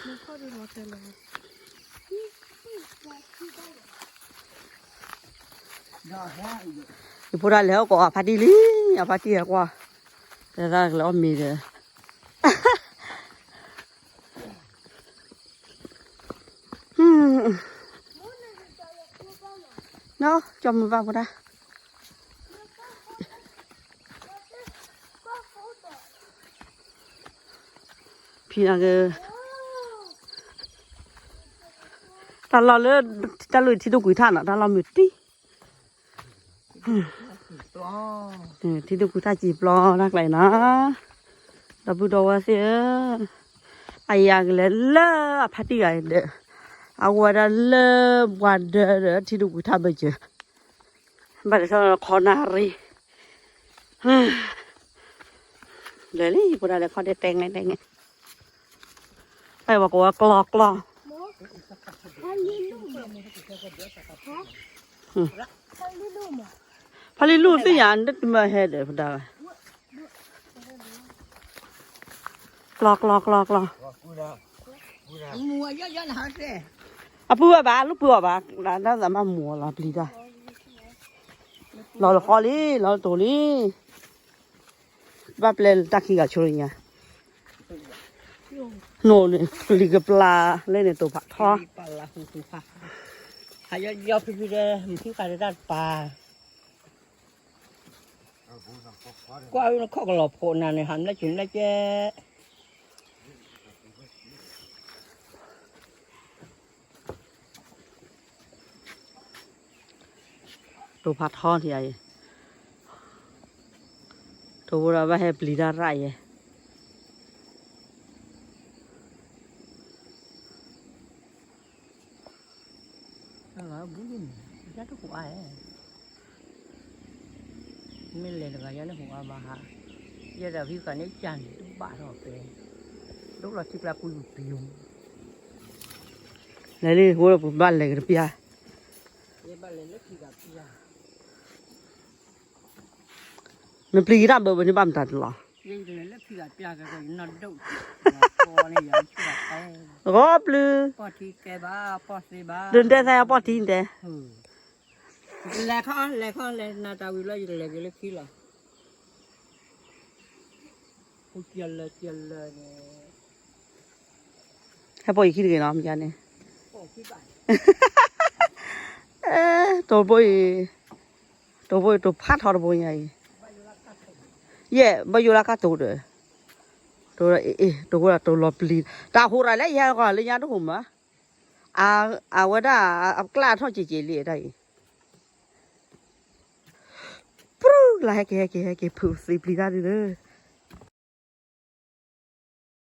ယဖိဒၣ်လဲၤဟီၣ်ကိးအဖါတံၢ်လံ, အဖါတံၢ်အကွၢ်, တဲဒၣ်ကလဲၤအီၣ်မ့ၤဒီး, နီၢ် ကၠီမုၢ်ဘၣ်ဖိဒၣ် ဖံက တၢ်လီၢ်လၢ တၢ်လီၢ်ထံဒိၣ်ကွံာ်ထၣ်နီၤ တၢ်လီၢ်မုၢ်တံၢ်, ထံဒိၣ်ကွံာ်ထၣ်စံာ်ပျီတၢ်ကျါအံၤနီၤ, ဒီပုၢ်ဒီဝဲၢ်သ့ၣ်ဧၢ, အယၤကလဲၤလၢအဖါတံၢ်ဂၤဒီး, အဝဲဒၣ်လၢပှၤဒၢဒီး ထံဒိၣ်ကွံာ်ထၣ်ဘၢၣ်စၢၤ, ဘၣ်တဆီခီနၣ်ရံၣ် လဲၤလံ ဖိဒၣ်လဲၤခီတဲတဲငဲတဲငဲ, ပှၤကဝဲကျီကျီ, ဖါလံၢ်လူၢ်သ့ၣ်ညါ နတမၢဟဲဒီးဖဒၣ်, ကျီကျီကျီကျီ, အပုၢ်ဝဲဘၣ် လူပုၢ်အီၤဘၣ်, ဒၣ်သးမၤမူအီၤလီၤပျံၤတၢ်, လီၤလၢဃီလံ လီၤလၢတိၤလံ ဘၣ်ပျဲလၢတၢ်ခံဂၤဆိလၢညါ, နိၣ်န့ၣ် လံၤကပျၢ်လၢန့ၣ်တိၤဖးထီ, ဟးယီယီဖံဖံဒီး မုၢ်ထံဃာ်တၢ်တပၤ, ကွၢ်အုၣ်နခီၣ်ကလီၤဖိနၤန့ၣ် ဟးမလဲၤကၠူၤမလဲၤကဲ တိၤဖးထီထံအံၤ, တိၤဖိဒီးဘၣ်ဟဲပျံၤတၢ်ရၣ်ယဲ, ဘူးန့ၣ် ယတဟူးအါ, မ့ၢ်လဲၤတဂၤယဲန့ၣ်ဟူးအါဘၣ်ဟး, ယဲဒၣ်ဖံကၤန့ၣ်ကၢ်န့ၣ်တဘၣ်ထီၣ်ပဲ, ဒိၣ်လီၤထံကျါပူၤယူၤပယိၤ, လဲၤလံ ဝဲပဘၣ်လဲၤကတပျၢ် နပျံၤကတၢ်ဘၣ်ဘၣ်န့ၣ်ဘၣ်မတၤတလီၤ, ဂီၤဘျုး, ဒုးတဲသးပီၢ်ထံတဲ, လဲၤခီ လဲၤခီ လဲၤနၤတၢ်ဝံၤလီၤ ယကလဲၤက့ၤလၢခံလီၤ, ဟဲပိာ်ယခံတဂ့ၤနီၤ မ့ၢ်န့ၣ်, တိၤဖိအံၤ, တိၤဖိအံၤ တိၤဖးထီတဘိညါအံၤ, ယဲၢ် ဘၣ်ယိၣ်လၢကၢ်တိၤဒီး, တိၤ, တိၤဖိဒီးတိၤလီၤပျံၤ, တၢ်ဟူးရၤလၢယဲၢ်ကီးလၢညါတဟူးမး, အဝဲဒၣ် အကျၢ်ထီၣ်က့ၤက့ၤလံတၢ်အံၤ ပရူၢ်လၢဟဲက့ၤ ဟဲက့ၤ ဟဲက့ၤ ဖုးသံပျံၤတၢ်ဒ်လၢ